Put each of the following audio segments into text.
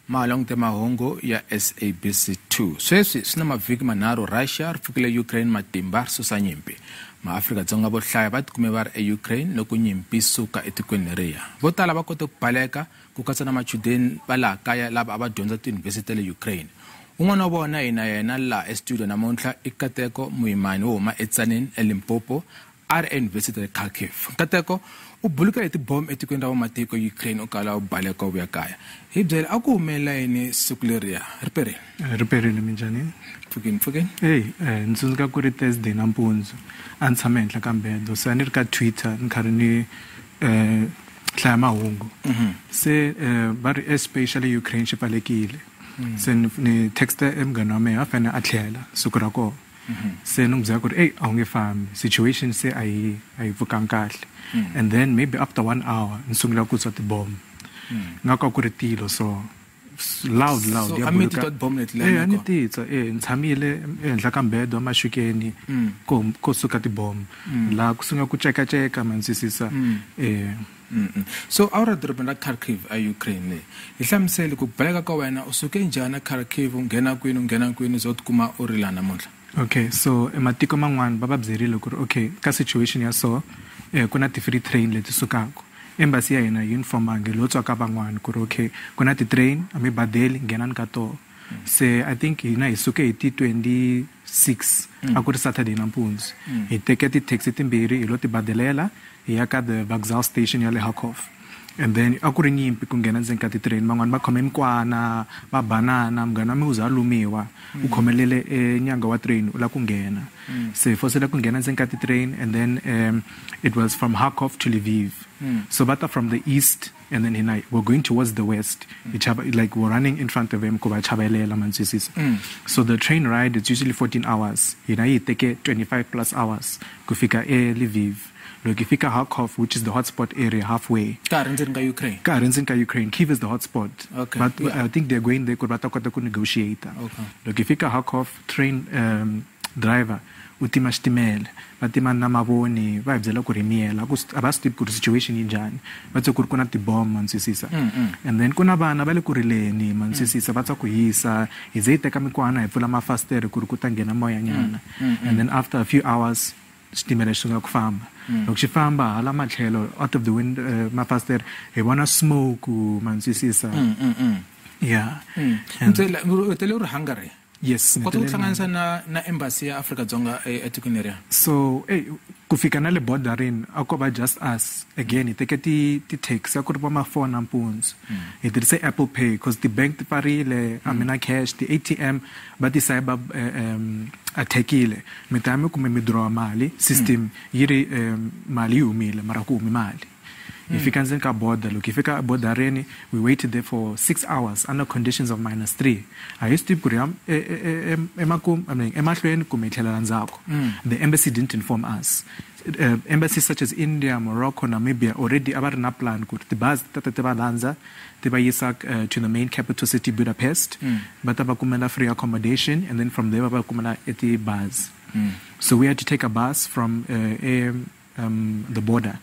Mahalongte mahungu ya SABC 2. Sweswi swi na mavhiki manharhu Russia ri pfukile Ukraine matimba ri susa nyimpi. MaAfrika-Dzonga vo hlaya va tikume va ri eUkraine loko nyimpi suka etikweni leriya. Vo tala va kote ku baleka, ku katsa na machudeni va laha kaya lava a va dyondza tiyunivhesiti ta le Ukraine. Un'wana wa vona hi na yena laha estudio namuntlha i Nkateko Muyimani wo huma eTzaneen eLimpopo, a ri eyunivhesiti ya le Kharkiv. Nkateko u buluka hi tibomu etikweni ra vamatiko Ukraine, u kala u baleka u vuya kaya. Hi byele, a ku humelela yini siku leriya? Ri perile. Ri perile, minjhani? Pfukeni, pfukeni. Eyi, ni tsundzuka ku ri Thursday nampundzu, a ni tshame henhla ka mbedo, se a ni ri ka Twitter ni karhi ni hlaya mahungu. Se va ri airspace xa le Ukraine xi pfalekile. Se ni texta e munghana wa mehe, a fanele a tlhela siku ra kona. Se ni n'wi byela ku ri, "Eyi, a wu nge fambi, situation se a yi pfukanga kahle." And then maybe after one hour ni sungula ku twa tibomu, nga ku a ku ri tilo, so loud, loud. So ya a mi buluka. Titwa tibomu leti? Eh, a ni titwa. Ni tshamile ehenhla ka mbedo emaxukeni, ko suka tibomu laha ku sungula ku cekaceka, ma twisisa? So a wu ri dorobeni ra Kharkiv eUkraine leyi. Hi hlamuseli ku baleka ka wena, u suke njhani Kharkiv, u nghena kwini, u nghena kwini, u tikuma u ri laha namuntlha? Okay, so ematiko man'wani va va byerile ku ri okay, ka situation ya so, ku na ti-free train leti sukaka. Embassy ya hina yi informangi lowu tswaka van'wani ku ri okay, ku na ti-train, a mi badeli, nghenani ka toho. Se I think hina hi suke hi ti 26, a ku ri Saturday nampundzu. Hi teke ti-taxi timbirhi, hi lo ti badelela, hi ya ka the Vokzal station ya le Kharkov. And then a ku ri nyimpi ku nghena ndzeni ka ti-train, van'wani va khome mikwana, va banana. Munghana wa mina u za a lumiwa, u khomelele enyanga wa train, u lava ku nghena. Se hi fosele ku nghena ndzeni ka ti-train, and then it was from Kharkov to Lviv. So va ta from the east and then hina we're going towards the west. Hi chava, like we're running in front of them ku va chavelela, ma twisisa? So the train ride, it's usually 14 hours, hina yi teke 25 plus hours ku fika eLviv. Loko hi fika Kharkov, which is the hotspot area, halfway. Ka ha ri ndzeni ka Ukraine? Ka ha ri ndzeni ka Ukraine. Kiev is the hotspot. But I think they're going there ku ri va ta kota ku negotiate. Loko hi fika Kharkov, train driver u tima xitimela, va tima na mavoni, va hi byela ku ri miyela, ku a va swi tivi ku ri situation yi njhani, va twa ku ri ku na tibomo, ma twisisa? And then ku na vana va le ku rileni, ma twisisa? Va twa ku hisa. Hi ze hi teka mikwana hi pfula mafasitere ku ri ku ta nghena moyanyana. And then after a few hours xitimela xi sungula ku famba. Loko xi famba hala matlhelo, out of the wind, mafasitere hi vona smoke, ma twisisa? Yeah. Ntsela u hetele u ri Hungary? Yes. U kota ku hlanganisa na embassy ya Afrika-Dzonga etikweni leriya? So ey, ku fika na le borderini a ko va just us again. Hi teke ti ti-taxi, a ku ri va ma 4 nampundzu. Hi tirhise Apple Pay because ti-bank ti pfarile, a mi na cash, ti-ATM va ti cyber attackile. Mi ta mi kumbe mi draw mali, system yi ri mali yi humile, mara ku humi mali. Hi fika ndzeni ka border. Loko hi fika borderini, we waited there for 6 hours under conditions of -3. A hi swi tivi ku ri emakumu, I mean, emahlweni kumbe hi tlhelela ndzhaku. The embassy didn't inform us. Embassies such as India, Morocco, Namibia already a va ri na plan ku ri tibazi ti ta ti va landza, ti va yisa to the main capital city, Budapest. Va ta va kumela free accommodation and then from there va va kumela etibazi. So we had to take a bus from the border.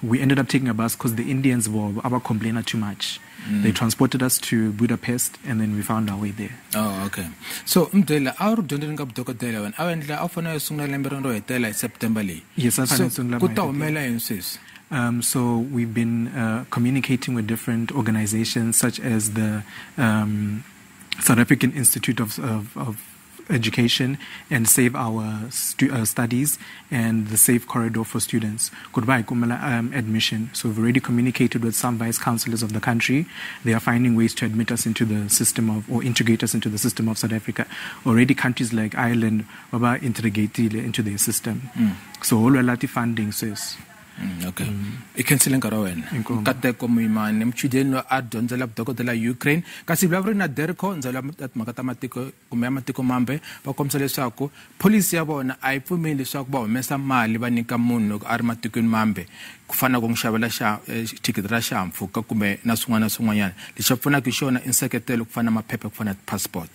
We ended up taking a bus because the Indians were our complainer too much. They transported us to Budapest and then we found our way there. Oh, okay. So mdela a wu ri dyondzeni ka vudokodela wena, a wu endla, a wu fanele u sungula lembe ro hetelela hi September leyi? Yes, a fanele So sungula. Ku ta humelela yini sweswi? So we've been communicating with different organizations such as the South African Institute of Education and Save Our Studies and the Safe Corridor for Students. Goodbye, kumela admission. So we've already communicated with some vice chancellors of the country. They are finding ways to admit us into the system of, or integrate us into the system of South Africa. Already countries like Ireland ba integrated into their system. So all funding says. Okay, i khensile nkarhi wa wena. Inkomu. Nkateko Muyimani, muchudeni loyi a dyondzela vudokodela Ukraine. Kasi vulavuri na Derco, ndzawulo ya timhaka ta matiko kumbe ya matiko mambe, va kombisa leswaku pholisi ya vona a yi pfumeli leswaku va humesa mali va nyika munhu loko a ri matikweni mambe, ku fana na ku n'wi xavela xa thikithi ra xihahampfhuka kumbe na swin'wana na swin'wanyana. Lexi va pfunaka hi xona i nseketelo, ku fana na maphepha, ku fana na ti-passport.